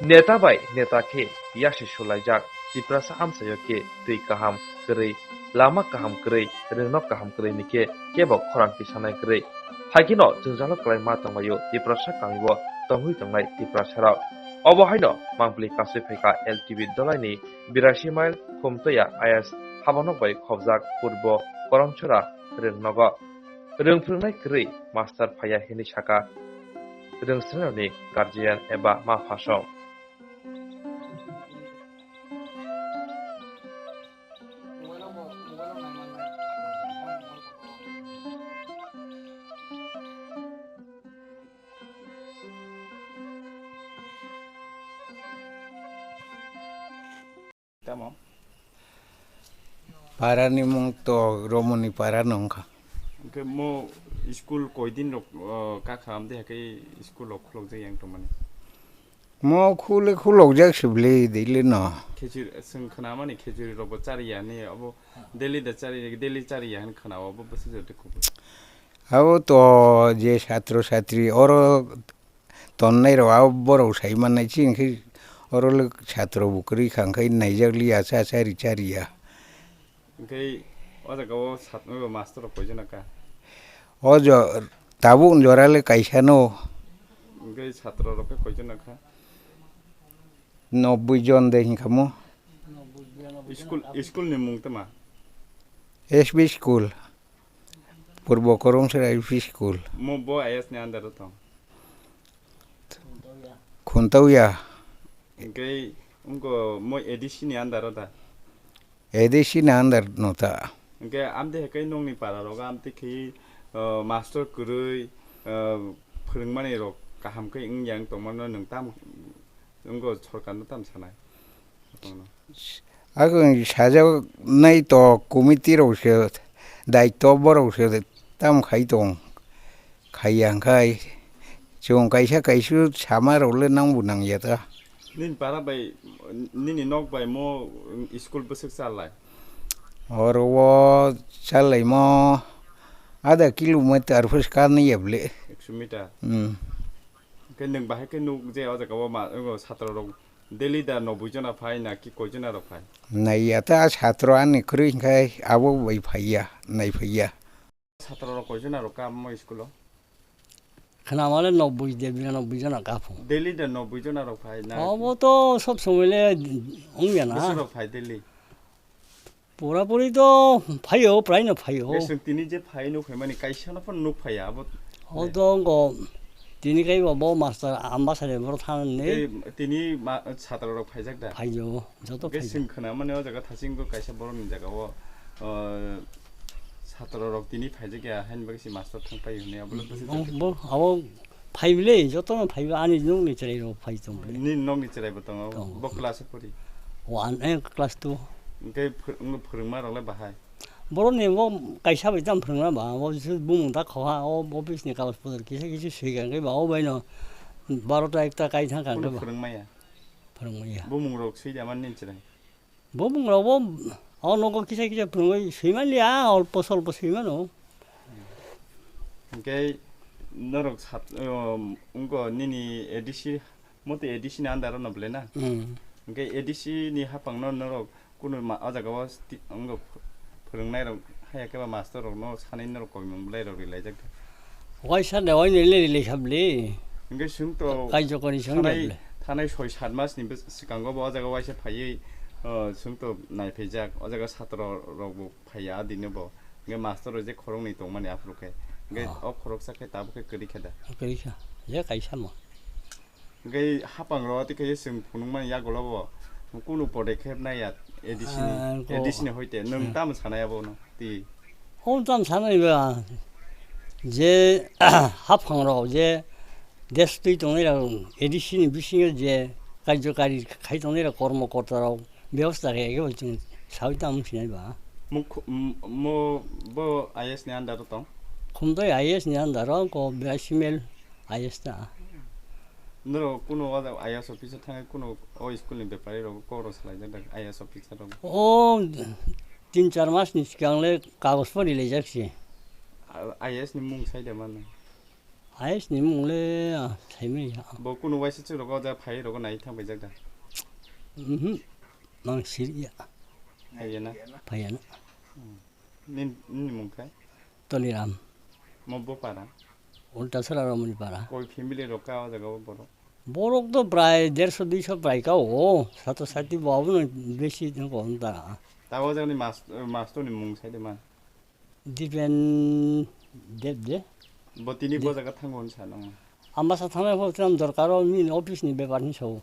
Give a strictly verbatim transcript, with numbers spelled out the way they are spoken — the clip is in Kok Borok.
Neta bai neta khe yasi sulaijak Tiprasa amchaio khe twi kaham kwrwi, lama kaham kwrwi, rwngnok kaham kwrwi ni khe kebo khorang tisanai kwrwi. Haikheno jwngjalo kwlai ma tonglaio Tiprasa kamio tongwi tongnai Tiprasarok. Obo haino mangpili kasui phaikha L T B dolaini birasi mile Khumtoya I S habanok bai khobjak Purbo Korongchora rwngnogo. Rwng phwrwngnai kwrwi master phaiya hinwi sakha rwngsrwngrokni guardian eba ma phasong. Tamo? Parani mung to Romoni para no wngkha. Hwnkhe mo school koidin rok, o, kakha amtwi hakhe school rok khulokjak yang tongmani? Mo khule khulokjak sibli daily no. Khichuri, chwng khnamani khichuri rokbo chariya hinwi, abo daily da chari, daily chariya hinwi khnao, abo bwswk jora tei kubui? Abo to je satro satri oro tonnairok abo borok sai mannai, chini khe oro le satro bo kwrwi kha, hwnkhe naijakliya cha cha ri cha riya. Hwnkhe o jaga o sat-, o master rok koijon kha? O jo-, tabuk jora le kaisa no. Hwnkhe satro rok khe koijon kha? Nobboi jon de hinkha mo. School, school ni mung tama? S B school. Purbo Korongchora U P school. Mo bo I S ni under o tong? Khuntaoya. Hwnkhe wngkha mo A D C ni under o da? A D C ni under no ta. Hwnkhe amtwi hai khe nokni para rogo amtwi khe, o, master kwrwi, o, phwrwngmani rok kaham khe wngya wng tongmano nwng tam wngkha sorkar no tam sanai? Ang sajaknai to committee rok se, daityo borok se tam khai tong, khaiya hwnkhe chwng kaisa kaisa sama rok le nang bo nang ya ta. Nini para bai, nini nok bai mo school bwswk chalai? Oro o chalai mo adha kilometer phuska nai ya bwle. Ekso meter. Hmm. Khe nwng bahai khe nuk je o jaga o ma, o, satro rok daily da noboi jona phai na ki koi jona rok phai? Naiya ta satro ani kwrwi hwnkhe abo bai phaiya, nai phaiya. Satro rok koi jona rok kha mo school o? Khna male noboi de biranoboi jona kha pho. Daily da noboi jona rok phai na? Obo to sob somoi le wngya na. Bwswk rok phai daily? Pura puri to phaio, prai no phaio. Chwng tini je phai nuk phaimani kaisa no phano nuk phaiya abo. O to wngkha tini kai bo, bo master Ambasani boro thang ni. Tei tini ma-, satro rok phaijak da? Phaio, joto phaio. Chwng khna mani o jaga thaching bo kaisa borok ni jaga o, o, satro rok tini phaijak ya haini bagwi se master thang phai hwnwi abo le. Bo, bo, abo Phaible, jotono phaiba, ani nokni chwrairok phai tongble. Nini nokni chwraibo tongo? Tongo. Bo class o pori? One, eh, class two. Hwnkhe phwr-, wngkha phwrwngmarok le bahai? Borokni bo kaisa bai tamo phwrwngma ba, o bumung ta khoha, o office ni kagoj potor kisa kisa swi kha, hwnkhe ba o baino barota ekta kai thang kha, hwnkhe ba. Phwrwngma ya? Phwrwngma ya. Bumungrok swi da mani nini chwrai? Bo bungrokbo o nogo kisa kisa phwrwngwi swimanliya, olpo solpo swimano. Hwnkhe norok sat-, um, wngkha nini A D C, mote A D C ni under o no bwle na? Hmm. Hwnkhe A D C ni haphangno norok kunu ma-, o jaga o sti-, wngkha phwrwngnairok haya khe ba master rokno sanwi norok koimung bwlairok rilaijak kha. Waisa de wainwi le rilai sabli. Hwnkhe chwng to kaijokoni chwng thanai, jeble. Thanai soi sat mas ni bwskango bo o jaga waisa phaiwi, o, chwng to naiphaijak. O jaga satro rok bo phaiya adino bo. Hwnkhe master rok je khoroknwi tongmani aphuru khe. Hwnkhe o khoroksa khe tabuk khe kwrwi khe da? Kwrwi kha. Je kaisa mo. Hwnkhe haphang rok tei khe chwng phunukmani yagulo bo kunu podekep naiya A D C ni, ah, A D C ni hoite nwng tamo sanai abono twi? Hwn tamo sanai ba je haphang rok je desh twi tongnai rok A D C ni bisingo je karjokari khai tongnai rok kormo korta rok bebosta khe ebo chwng saui tamo sinai ba. Mo khu-, m-, mo bo I A S ni under o tong? Khumtoi I A S ni under o ko beraisi mile. I A S ta. Norok kuno o I A S officer thangwi kuno o school ni bepari rok kok rok salai jak da I A S officer rok? O tin char mas ni swkang le kagoj pori lai jak si. I A S ni mung sai da mano? Ayes ni mung le, ah, saimanya. Bo kunu waisa chwng rogo da phai rogo nai thang paijak da. Mhm. Mang sir ya. Phai ya na. Phai ya na. Nin, nini mung khai? Toniram. Mo bo para? Ulta sara romani para. Koi family rok ka o jaga o borok? Borok to prai derso duiso prai ka o. Sato sati bo abono besi no ko ta. Ta o jaga ni mas-, master ni mung sai de man. Dipen Deb de. Bo tini bo jaga thango hwn sa nang. Ambasa thangnai pho tram dorkar o nini office ni bepar ni sao.